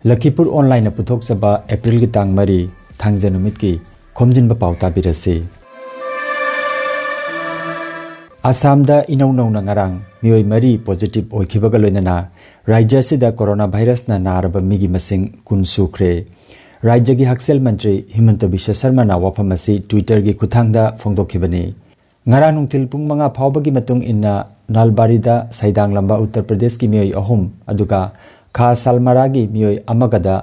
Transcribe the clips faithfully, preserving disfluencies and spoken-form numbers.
ꯂꯈꯤꯄꯨꯔ ꯑꯣꯟꯂꯥꯏꯟꯅ ꯄꯨꯊꯣꯛꯆꯕ ꯑꯦꯄ꯭ꯔꯤꯜꯒꯤ ꯇꯥꯡ ꯃꯔꯤ, ꯊꯥꯡꯖ ꯅꯨꯃꯤꯠꯀꯤ ꯈꯣꯝꯖꯤꯟꯕ ꯄꯥꯎ ꯇꯥꯕꯤꯔꯁꯤ꯫ ꯑꯁꯥꯝꯗ ꯏꯅꯧ ꯅꯧꯅ ꯉꯔꯥꯡ ꯃꯤꯑꯣꯏ ꯃꯔꯤ ꯄꯣꯖꯤꯇꯤꯚ ꯑꯣꯏꯈꯤꯕꯒ ꯂꯣꯏꯅꯅ ꯔꯥꯖ꯭ꯌ ꯑꯁꯤꯗ ꯀꯣꯔꯣꯅꯥ ꯚꯥꯏꯔꯁꯅ ꯅꯥꯔꯕ ꯃꯤꯒꯤ ꯃꯁꯤꯡ ꯀꯨꯟ ꯁꯨꯈ꯭ꯔꯦ꯫ ꯔꯥꯖ꯭ꯌꯒꯤ ꯍꯛꯁꯦꯜ ꯃꯟꯇ꯭ꯔꯤ ꯍꯤꯃꯟꯇ ꯕꯤꯁ꯭ꯋ ꯁꯔꯃꯅ ꯋꯥꯐꯝ ꯑꯁꯤ Twitter-ꯒꯤ ꯈꯨꯠꯊꯥꯡꯗ ꯐꯣꯡꯗꯣꯛꯈꯤꯕꯅꯤ꯫ ꯉꯔꯥꯡ ꯅꯨꯡꯊꯤꯜ ꯄꯨꯡ ꯃꯉꯥ ꯐꯥꯎꯕꯒꯤ ꯃꯇꯨꯡ ꯏꯟꯅ ꯅꯥꯜꯕꯥꯔꯤꯗ ꯁꯩꯗꯥꯡꯂꯝꯕ ꯎꯠꯇꯔ ꯄ꯭ꯔꯗꯦꯁꯀꯤ ꯃꯤꯑꯣꯏ ꯑꯍꯨꯝ, ꯑꯗꯨꯒ ꯈꯥ ꯁꯥꯜꯃꯥꯔꯥꯒꯤ ꯃꯤꯑꯣꯏ ꯑꯃꯒꯗ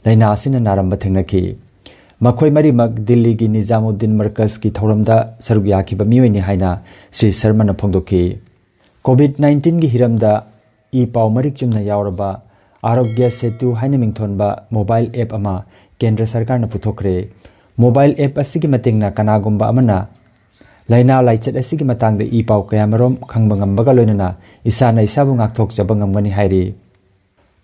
ꯂꯥꯏꯅꯥ ꯑꯁꯤꯅ ꯅꯥꯔꯝꯕ ꯊꯦꯡꯅꯈꯤ꯫ ꯃꯈꯣꯏ ꯃꯔꯤꯃꯛ ꯗꯤꯜꯂꯤꯒꯤ ꯅꯤꯖꯥꯃꯨꯗꯗꯤꯟ ꯃꯔꯀꯖꯀꯤ ꯊꯧꯔꯝꯗ ꯁꯔꯨꯛ ꯌꯥꯈꯤꯕ ꯃꯤꯑꯣꯏꯅꯤ ꯍꯥꯏꯅ ꯁ꯭ꯔꯤ ꯁꯔꯃꯅ ꯐꯣꯡꯗꯣꯛꯈꯤ꯫ COVID nineteen-ꯒꯤ ꯍꯤꯔꯝꯗ ꯏ ꯄꯥꯎ ꯃꯔꯤꯛ ꯆꯨꯝꯅ ꯌꯥꯎꯔꯕ ꯑꯥꯔꯣꯒ꯭ꯌ ꯁꯦꯇꯨ ꯍꯥꯏꯅ ꯃꯤꯡꯊꯣꯟꯕ ꯃꯣꯕꯥꯏꯜ ꯑꯦꯞ ꯑꯃ ꯀꯦꯟꯗ꯭ꯔ ꯁꯔꯀꯥꯔꯅ ꯄꯨꯊꯣꯛꯈ꯭ꯔꯦ꯫ ꯃꯣꯕꯥꯏꯜ ꯑꯦꯞ ꯑꯁꯤꯒꯤ ꯃꯇꯦꯡꯅ ꯀꯅꯥꯒꯨꯝꯕ ꯑꯃꯅ ꯂꯥꯏꯅꯥ ꯂꯥꯏꯆꯠ ꯑꯁꯤꯒꯤ ꯃꯇꯥꯡꯗ ꯏ ꯄꯥꯎ ꯀꯌꯥꯃꯔꯨꯝ ꯈꯪꯕ ꯉꯝꯕꯒ ꯂꯣꯏꯅꯅ ꯏꯁꯥꯅ ꯏꯁꯥꯕꯨ ꯉꯥꯛꯊꯣꯛꯆꯕ ꯉꯝꯒꯅꯤ ꯍꯥꯏꯔꯤ꯫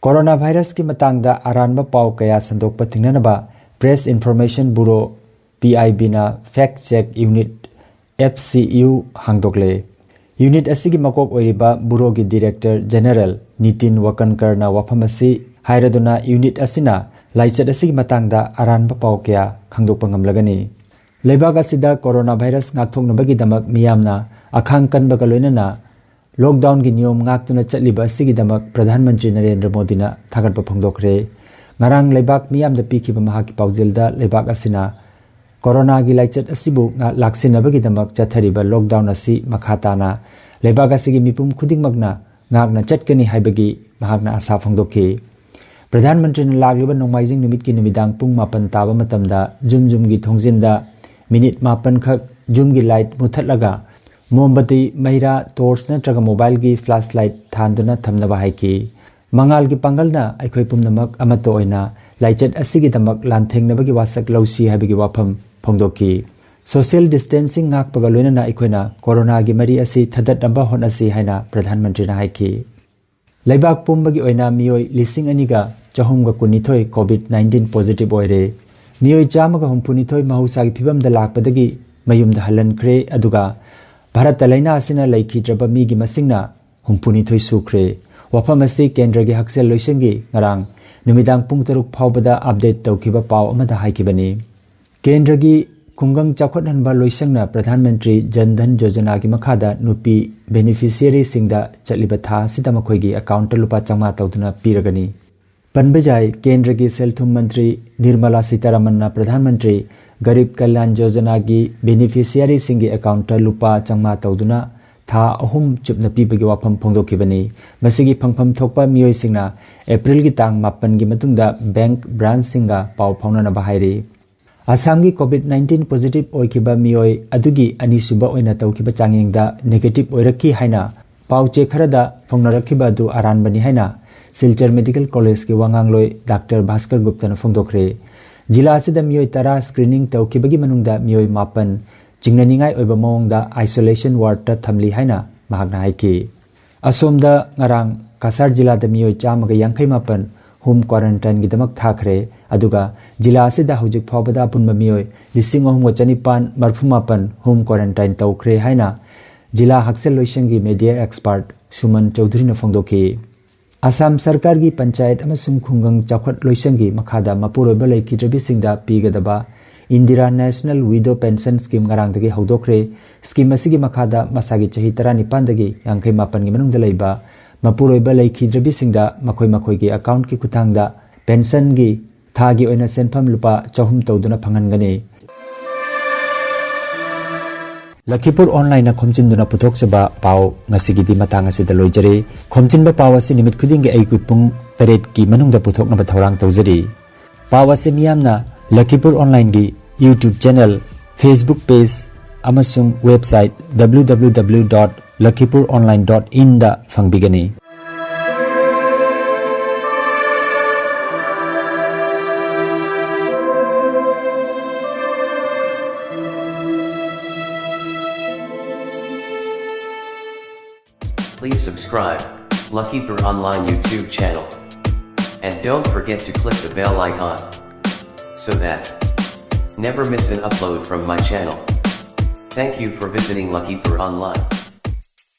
ꯀꯣꯔꯣꯅꯥ ꯚꯥꯏꯔꯁꯀꯤ ꯃꯇꯥꯡꯗ ꯑꯔꯥꯟꯕ ꯄꯥꯎ ꯀꯌꯥ ꯁꯟꯗꯣꯛꯄ ꯊꯤꯡꯅꯅꯕ Press Information Bureau, PIB-ꯅ Fact Check Unit, FCU, ꯍꯥꯡꯗꯣꯛꯂꯦ꯫ ꯌꯨꯅꯤꯠ ꯑꯁꯤꯒꯤ ꯃꯀꯣꯛ ꯑꯣꯏꯔꯤꯕ ꯕꯨꯔꯣꯒꯤ ꯗꯤꯔꯦꯛꯇꯔ ꯖꯦꯅꯔꯦꯜ ꯅꯤꯇꯤꯟ ꯋꯥꯀꯟꯀꯔꯅ ꯋꯥꯐꯝ ꯑꯁꯤ ꯍꯥꯏꯔꯗꯨꯅ ꯌꯨꯅꯤꯠ ꯑꯁꯤꯅ ꯂꯥꯏꯆꯠ ꯑꯁꯤꯒꯤ ꯃꯇꯥꯡꯗ ꯑꯔꯥꯟꯕ ꯄꯥꯎ ꯀꯌꯥ ꯈꯪꯗꯣꯛꯄ ꯉꯝꯂꯒꯅꯤ꯫ ꯂꯩꯕꯥꯛ ꯑꯁꯤꯗ ꯀꯣꯔꯣꯅꯥ ꯚꯥꯏꯔꯁ ꯉꯥꯛꯊꯣꯛꯅꯕꯒꯤꯗꯃꯛ ꯃꯤꯌꯥꯝꯅ ꯑꯈꯥꯡ ꯀꯟꯕꯒ ꯂꯣꯏꯅꯅ ꯂꯣꯛꯗꯥꯎꯟꯒꯤ ꯅꯤꯌꯣꯝ ꯉꯥꯛꯇꯨꯅ ꯆꯠꯂꯤꯕ ꯑꯁꯤꯒꯤꯗꯃꯛ ꯄ꯭ꯔꯙꯥꯟ ꯃꯟꯇ꯭ꯔꯤ ꯅꯔꯦꯟꯗ꯭ꯔ ꯃꯣꯗꯤꯅ ꯊꯥꯒꯠꯄ ꯐꯣꯡꯗꯣꯛꯈ꯭ꯔꯦ꯫ ꯉꯔꯥꯡ ꯂꯩꯕꯥꯛ ꯃꯤꯌꯥꯝꯗ ꯄꯤꯈꯤꯕ ꯃꯍꯥꯛꯀꯤ ꯄꯥꯎꯖꯦꯜꯗ ꯂꯩꯕꯥꯛ ꯑꯁꯤꯅ ꯀꯣꯔꯣꯅꯥꯒꯤ ꯂꯥꯏꯆꯠ ꯑꯁꯤꯕꯨ ꯉꯥꯛ-, ꯂꯥꯛꯁꯤꯟꯅꯕꯒꯤꯗꯃꯛ ꯆꯠꯊꯔꯤꯕ ꯂꯣꯛꯗꯥꯎꯟ ꯑꯁꯤ ꯃꯈꯥ ꯇꯥꯅ ꯂꯩꯕꯥꯛ ꯑꯁꯤꯒꯤ ꯃꯤꯄꯨꯝ ꯈꯨꯗꯤꯡꯃꯛꯅ ꯉꯥꯛꯅ ꯆꯠꯀꯅꯤ ꯍꯥꯏꯕꯒꯤ ꯃꯍꯥꯛꯅ ꯑꯥꯁꯥ ꯐꯣꯡꯗꯣꯛꯈꯤ꯫ ꯄ꯭ꯔꯙꯥꯟ ꯃꯟꯇ꯭ꯔꯤꯅ ꯂꯥꯛꯂꯤꯕ ꯅꯣꯡꯃꯥꯏꯖꯤꯡ ꯅꯨꯃꯤꯠꯀꯤ ꯅꯨꯃꯤꯗꯥꯡ ꯄꯨꯡ ꯃꯥꯄꯟ ꯇꯥꯕ ꯃꯇꯝꯗ ꯌꯨꯝ ꯌꯨꯝꯒꯤ ꯊꯣꯡꯖꯤꯟꯗ ꯃꯤꯅꯤꯠ ꯃꯥꯄꯟ ꯈꯛ ꯌꯨꯝꯒꯤ ꯂꯥꯏꯠ ꯃꯨꯊꯠꯂꯒ ꯃꯣꯝꯕꯇꯤ, ꯃꯩꯔꯥ, ꯇꯣꯔꯆ ꯅꯠꯇ꯭ꯔꯒ ꯃꯣꯕꯥꯏꯜꯒꯤ ꯐ꯭ꯂꯥꯁ ꯂꯥꯏꯠ ꯊꯥꯟꯗꯨꯅ ꯊꯝꯅꯕ ꯍꯥꯏꯈꯤ꯫ ꯃꯉꯥꯜꯒꯤ ꯄꯥꯡꯒꯜꯅ ꯑꯩꯈꯣꯏ ꯄꯨꯝꯅꯃꯛ ꯑꯃꯠꯇ ꯑꯣꯏꯅ ꯂꯥꯏꯆꯠ ꯑꯁꯤꯒꯤꯗꯃꯛ ꯂꯥꯟꯊꯦꯡꯅꯕꯒꯤ ꯋꯥꯁꯛ ꯂꯧꯁꯤ ꯍꯥꯏꯕꯒꯤ ꯋꯥꯐꯝ ꯐꯣꯡꯗꯣꯛꯈꯤ꯫ Social distancing ꯉꯥꯛꯄꯒ ꯂꯣꯏꯅꯅ ꯑꯩꯈꯣꯏꯅ ꯀꯣꯔꯣꯅꯥꯒꯤ ꯃꯔꯤ ꯑꯁꯤ ꯊꯗꯠꯅꯕ ꯍꯣꯠꯅꯁꯤ ꯍꯥꯏꯅ ꯄ꯭ꯔꯙꯥꯟ ꯃꯟꯇ꯭ꯔꯤꯅ ꯍꯥꯏꯈꯤ꯫ ꯂꯩꯕꯥꯛ ꯄꯨꯝꯕꯒꯤ ꯑꯣꯏꯅ ꯃꯤꯑꯣꯏ ꯂꯤꯁꯤꯡ ꯑꯅꯤꯒ ꯆꯍꯨꯝꯒ ꯀꯨꯟꯅꯤꯊꯣꯏ COVID nineteen positive ꯑꯣꯏꯔꯦ꯫ ꯃꯤꯑꯣꯏ ꯆꯥꯝꯃꯒ ꯍꯨꯝꯐꯨꯅꯤꯊꯣꯏ ꯃꯍꯧꯁꯥꯒꯤ ꯐꯤꯕꯝꯗ ꯂꯥꯛꯄꯗꯒꯤ ꯃꯌꯨꯝꯗ ꯍꯜꯍꯟꯈ꯭ꯔꯦ, ꯑꯗꯨꯒ ꯚꯥꯔꯠꯇ ꯂꯥꯏꯅꯥ ꯑꯁꯤꯅ ꯂꯩꯈꯤꯗ꯭ꯔꯕ ꯃꯤꯒꯤ ꯃꯁꯤꯡꯅ ꯍꯨꯝꯐꯨꯅꯤꯊꯣꯏ ꯁꯨꯈ꯭ꯔꯦ꯫ ꯋꯥꯐꯝ ꯑꯁꯤ ꯀꯦꯟꯗ꯭ꯔꯒꯤ ꯍꯛꯁꯦꯜ ꯂꯣꯏꯁꯪꯒꯤ ꯉꯔꯥꯡ ꯅꯨꯃꯤꯗꯥꯡ ꯄꯨꯡ ꯇꯔꯨꯛ ꯐꯥꯎꯕꯗ ꯑꯞꯗꯦꯠ ꯇꯧꯈꯤꯕ ꯄꯥꯎ ꯑꯃꯗ ꯍꯥꯏꯈꯤꯕꯅꯤ꯫ ꯀꯦꯟꯗ꯭ꯔꯒꯤ ꯈꯨꯡꯒꯪ ꯆꯥꯎꯈꯠꯍꯟꯕ ꯂꯣꯏꯁꯪꯅ ꯄ꯭ꯔꯙꯥꯟ ꯃꯟꯇ꯭ꯔꯤ ꯖꯟ ꯙꯟ ꯌꯣꯖꯅꯥꯒꯤ ꯃꯈꯥꯗ ꯅꯨꯄꯤ ꯕꯦꯅꯤꯐꯤꯁꯤꯌꯔꯤꯁꯤꯡꯗ ꯆꯠꯂꯤꯕ ꯊꯥ ꯑꯁꯤꯗ ꯃꯈꯣꯏꯒꯤ ꯑꯦꯀꯥꯎꯟꯠꯇ ꯂꯨꯄꯥ ꯆꯥꯝꯃꯉꯥ ꯇꯧꯗꯨꯅ ꯄꯤꯔꯒꯅꯤ꯫ ꯄꯟꯕ ꯌꯥꯏ, ꯀꯦꯟꯗ꯭ꯔꯒꯤ ꯁꯦꯜ ꯊꯨꯝ ꯃꯟꯇ꯭ꯔꯤ ꯅꯤꯔꯃꯂꯥ ꯁꯤꯇꯥꯔꯥꯃꯟꯅ ꯄ꯭ꯔꯙꯥꯟ ꯃꯟꯇ꯭ꯔꯤ ꯒꯔꯤꯕ ꯀꯜꯌꯥꯟ ꯌꯣꯖꯅꯥꯒꯤ ꯕꯦꯅꯤꯐꯤꯁꯤꯌꯔꯤꯁꯤꯡꯒꯤ ꯑꯦꯀꯥꯎꯟꯠꯇ ꯂꯨꯄꯥ ꯆꯥꯝꯃꯉꯥ ꯇꯧꯗꯨꯅ ꯊꯥ ꯑꯍꯨꯝ ꯆꯨꯞꯅ ꯄꯤꯕꯒꯤ ꯋꯥꯐꯝ ꯐꯣꯡꯗꯣꯛꯈꯤꯕꯅꯤ꯫ ꯃꯁꯤꯒꯤ ꯐꯪꯐꯝ ꯊꯣꯛꯄ ꯃꯤꯑꯣꯏꯁꯤꯡꯅ ꯑꯦꯄ꯭ꯔꯤꯜꯒꯤ ꯇꯥꯡ ꯃꯥꯄꯟꯒꯤ ꯃꯇꯨꯡꯗ ꯕꯦꯡꯛ ꯕ꯭ꯔꯥꯟꯆꯁꯤꯡꯒ ꯄꯥꯎ ꯐꯥꯎꯅꯅꯕ ꯍꯥꯏꯔꯤ꯫ ꯑꯁꯥꯝꯒꯤ ꯀꯣꯚꯤꯗ ꯅꯥꯏꯟꯇꯤꯟ ꯄꯣꯖꯤꯇꯤꯚ ꯑꯣꯏꯈꯤꯕ ꯃꯤꯑꯣꯏ ꯑꯗꯨꯒꯤ ꯑꯅꯤꯁꯨꯕ ꯑꯣꯏꯅ ꯇꯧꯈꯤꯕ ꯆꯥꯡꯌꯦꯡꯗ ꯅꯦꯒꯦꯇꯤꯚ ꯑꯣꯏꯔꯛꯈꯤ ꯍꯥꯏꯅ ꯄꯥꯎ ꯆꯦ ꯈꯔꯗ ꯐꯣꯡꯅꯔꯛꯈꯤꯕ ꯑꯗꯨ ꯑꯔꯥꯟꯕꯅꯤ ꯍꯥꯏꯅ ꯁꯤꯜꯆꯔ ꯃꯦꯗꯤꯀꯦꯜ ꯀꯣꯂꯦꯖꯀꯤ ꯋꯥꯉꯥꯡꯂꯣꯏ ꯗꯥꯛꯇꯔ ꯚꯥꯁꯀꯔ ꯒꯨꯞꯇꯅ ꯐꯣꯡꯗꯣꯛꯈ꯭ꯔꯦ꯫ ꯖꯤꯂꯥ ꯑꯁꯤꯗ ꯃꯤꯑꯣꯏ ꯇꯔꯥ ꯁ꯭ꯀ꯭ꯔꯤꯅꯤꯡ ꯇꯧꯈꯤꯕꯒꯤ ꯃꯅꯨꯡꯗ ꯃꯤꯑꯣꯏ ꯃꯥꯄꯟ ꯆꯤꯡꯅꯅꯤꯡꯉꯥꯏ ꯑꯣꯏꯕ ꯃꯑꯣꯡꯗ ꯑꯥꯏꯁꯣꯂꯦꯁꯟ ꯋꯥꯔꯗꯇ ꯊꯝꯂꯤ ꯍꯥꯏꯅ ꯃꯍꯥꯛꯅ ꯍꯥꯏꯈꯤ꯫ ꯑꯁꯣꯝꯗ ꯉꯔꯥꯡ ꯀꯁꯥꯔ ꯖꯤꯂꯥꯗ ꯃꯤꯑꯣꯏ ꯆꯥꯝꯃꯒ ꯌꯥꯡꯈꯩ ꯃꯥꯄꯟ ꯍꯣꯝ ꯀ꯭ꯋꯥꯔꯦꯟꯇꯥꯏꯟꯒꯤꯗꯃꯛ ꯊꯥꯈ꯭ꯔꯦ꯫ ꯑꯗꯨꯒ ꯖꯤꯂꯥ ꯑꯁꯤꯗ ꯍꯧꯖꯤꯛ ꯐꯥꯎꯕꯗ ꯑꯄꯨꯟꯕ ꯃꯤꯑꯣꯏ ꯂꯤꯁꯤꯡ ꯑꯍꯨꯝꯒ ꯆꯅꯤꯄꯥꯟ ꯃꯔꯐꯨ ꯃꯥꯄꯟ ꯍꯣꯝ ꯀ꯭ꯋꯥꯔꯦꯟꯇꯥꯏꯟ ꯇꯧꯈ꯭ꯔꯦ ꯍꯥꯏꯅ ꯖꯤꯂꯥ ꯍꯛꯁꯦꯜ ꯂꯣꯏꯁꯪꯒꯤ ꯃꯦꯗꯤꯌꯥ ꯑꯦꯛꯁꯄꯥꯔꯠ ꯁꯨꯃꯟ ꯆꯧꯙꯨꯔꯤꯅ ꯐꯣꯡꯗꯣꯛꯈꯤ꯫ ꯑꯁꯥꯝ ꯁꯔꯀꯥꯔꯒꯤ ꯄꯟꯆꯥꯌꯠ ꯑꯃꯁꯨꯡ ꯈꯨꯡꯒꯪ ꯆꯥꯎꯈꯠ ꯂꯣꯏꯁꯪꯒꯤ ꯃꯈꯥꯗ ꯃꯄꯨꯔꯣꯏꯕ ꯂꯩꯈꯤꯗ꯭ꯔꯕꯤꯁꯤꯡꯗ ꯄꯤꯒꯗꯕ Indira national widow pension scheme ꯉꯔꯥꯡꯗꯒꯤ ꯍꯧꯗꯣꯛꯈ꯭ꯔꯦ꯫ ꯁ꯭ꯀꯤꯝ ꯑꯁꯤꯒꯤ ꯃꯈꯥꯗ ꯃꯁꯥꯒꯤ ꯆꯍꯤ ꯇꯔꯥꯅꯤꯄꯥꯟꯗꯒꯤ ꯌꯥꯡꯈꯩ ꯃꯥꯄꯟꯒꯤ ꯃꯅꯨꯡꯗ ꯂꯩꯕ ꯃꯄꯨꯔꯣꯏꯕ ꯂꯩꯈꯤꯗ꯭ꯔꯕꯤꯁꯤꯡꯗ ꯃꯈꯣꯏ ꯃꯈꯣꯏꯒꯤ ꯑꯦꯀꯥꯎꯟꯠꯀꯤ ꯈꯨꯠꯊꯥꯡꯗ ꯄꯦꯟꯁꯟꯒꯤ ꯊꯥꯒꯤ ꯑꯣꯏꯅ ꯁꯦꯟꯐꯝ ꯂꯨꯄꯥ ꯆꯍꯨꯝ ꯇꯧꯗꯨꯅ ꯐꯪꯍꯟꯒꯅꯤ꯫ ꯂꯈꯤꯄꯨꯔ ꯑꯣꯟꯂꯥꯏꯟꯅ ꯈꯣꯝꯖꯤꯟꯗꯨꯅ ꯄꯨꯊꯣꯛꯆꯕ ꯄꯥꯎ ꯉꯁꯤꯒꯤꯗꯤ ꯃꯇꯥꯡ ꯑꯁꯤꯗ ꯂꯣꯏꯖꯔꯦ꯫ ꯈꯣꯝꯖꯤꯟꯕ ꯄꯥꯎ ꯑꯁꯤ ꯅꯨꯃꯤꯠ ꯈꯨꯗꯤꯡꯒꯤ ꯑꯩ ꯄꯨꯡ ꯇꯔꯦꯠꯀꯤ ꯃꯅꯨꯡꯗ ꯄꯨꯊꯣꯛꯅꯕ ꯊꯧꯔꯥꯡ ꯇꯧꯖꯔꯤ꯫ ꯄꯥꯎ ꯑꯁꯤ ꯃꯤꯌꯥꯝꯅ ꯂꯈꯤꯄꯨꯔ ꯑꯣꯟꯂꯥꯏꯟꯒꯤ YouTube channel, Facebook page ꯑꯃꯁꯨꯡ website W W W dot lakhipur online dot in ꯗ ꯐꯪꯕꯤꯒꯅꯤ꯫ Please subscribe Lucky Brew Online YouTube channel. And don't forget to click the bell icon so that never miss an upload from my channel. Thank you for visiting Lucky Brew Online.